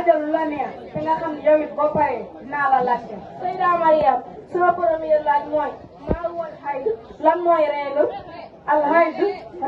lu la neex te nga xam ne yow it boo paree dinaa la laajte. Sayda Mariam sama premier laaj mooy maa woon xayd lan mooy règle al xayd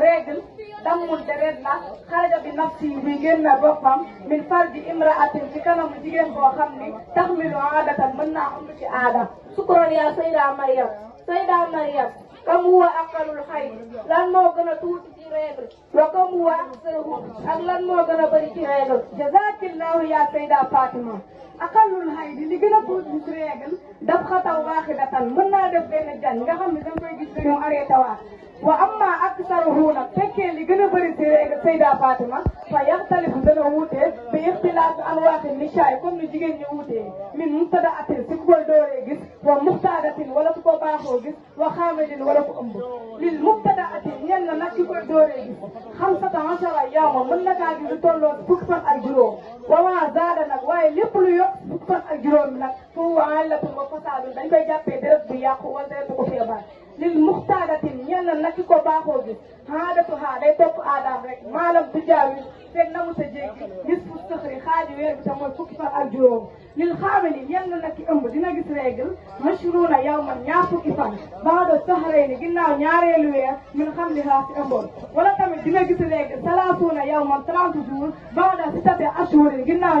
règle damul deret la xaraja bi nafsi bi génn boppam min farji imraatin ci kanamu jigéen boo xam ne taxmilu aadatan mën naa ëmb ci aada. sukran yaa Sayda Mariam. Sayda Mariam kam huwa aqalul xayd lan moo gën a tuuti ci règle wa kam huwa aksaruhu ak lan moo gën a bëri ci règle. jazakillahu yaa Sayda Fatima. aqalul xayd li gën a tuuti ci règle daf xataw waaxidatan mën naa def benn jan nga xam ne da nga koy gis dañoo arrêté waat. wa amma aksaruhu nag fekkee li gën a bëri ci règle Sayda Fatima fa yaxtalifu dana wuutee bi ixtilaafi anwaati nisaa comme ni jigéen ñi wuutee min mubtadaatin si ku koy dooree gis wa muxtaadatin wala ku ko baaxoo gis wa xaamadin wala ku ëmb. lil mubtadaatin ñenn nag ki koy dooree gis xamsata ashara yawma mën na kaa gis lu tolloo fukki fan ak juróom wa maa zaada nag waaye lépp lu yokk fukki fan ak juróom nag foofu wa illatun wa fasaadun dañ koy jàppee deret bu yàqu wala deret bu ko feebar. lil muxtaadatin ñenn nag ki ko baaxoo gis aadatuhaa day topp aadaam rek maalam du jaawis fekk na mu sa jéggi nisfu sëxri xaaji weer bi te mooy fukki fan ak juróom. lil xaamili ñenn nag ki ëmb dina gis règle mashruuna yawman ñaar fukki fan baado sahrayni ginnaaw ñaareelu weer min xamlihaa si ëmboon. wala tamit dina gis règle salaasuuna yawman 30 jours baado sittati ashhurin ginnaaw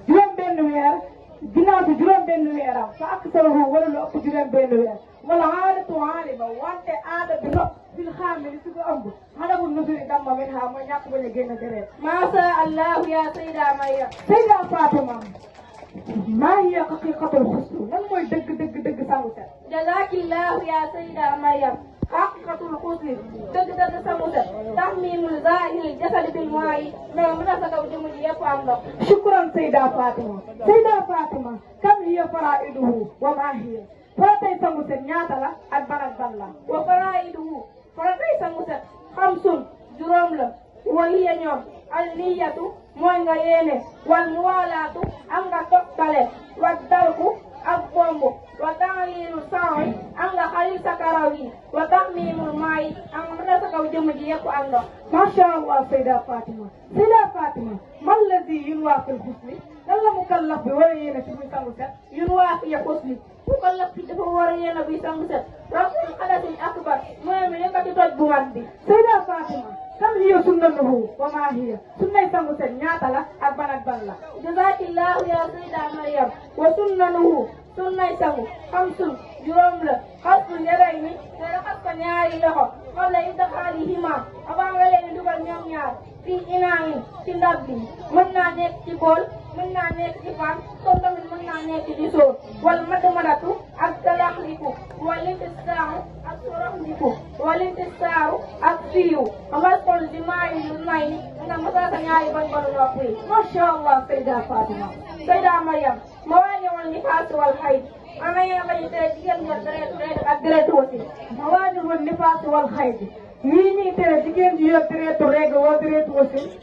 juróom-benn weer ginnaaw si juróom-benn weeram fa aksaruhu wala lu ëpp juróom-benn weer. wala aadatu aaliba wante aada bi nopp fil xaamili si ko ëmb xadabu nusuri damma min ha mooy ñàkk bañ a génn deret. macha allah ya Sayda Mariam. Sayda Fatima maa hiya haqiqatul xusn lan mooy dëgg sangu set. jazakillahu ya Sayda Mariam. haqiqatul xusn dëgg sangu set tahmimul zahiril jasadi bil maayi mais mën na sa kaw jëmm ji yëpp am ndox. shukran Sayda Fatima. Sayda Fatima kam hiya faraiduhu wa maa hiya faratay sangu set ñaata la ak ban la. wa faraiduhu faratay sangu set xamsun juróom la. wa hiya ñoom al niyatu mooy nga yéene wal muwalaatu am nga toftale wa darku ak bomb wa taalilu saawi am nga xalil sa karaw yi wa taxmimul maayi am nga mën a sa kaw jëmm ji yëpp ak ndox. macha allah Sayda Fatima. Sayda Fatima man lazi yunwaa fil xusni lan la mukallaf bi war a yéene si muy sangu set. yunwaa fi xusni mukallaf bi dafa war a yéene buy sangu set raful xadasin akbar mooy mi nekkati toj bu mag bi. Sayda Fatima kam hiya sunnatuhu wa maa hiya sunnay sangu set ñaata la ak ban la. jazakillahu ya Sayda Mariam. wa sunnanuhu sunnay sangu xamsun juróom la. xasbu yadayni te raxas ko ñaari loxo qabla idxaalihima avant nga leen dugal ñoom ñaar fii inaayin ci ndab bi mën naa nekk ci bool mën naa nekk ci pan comme tamit mën naa nekk ci sóor. wal madmadatu ak talaxliku wal istisqaaru ak soroxndiku wal istisqaaru ak fiiw nga xool di maayi lu may ni nga masa sa ñaari ban nopp yi. macha allah Sayda Fatima. Sayda Mariam ma wàññi woon nifaas wal xayd ana yéen a bañ tere jigéen ñi ak deret aussi. ma wàññi woon nifaas wal xayd yii ñuy tere jigéen ji yor deretu règle wala deretu aussi.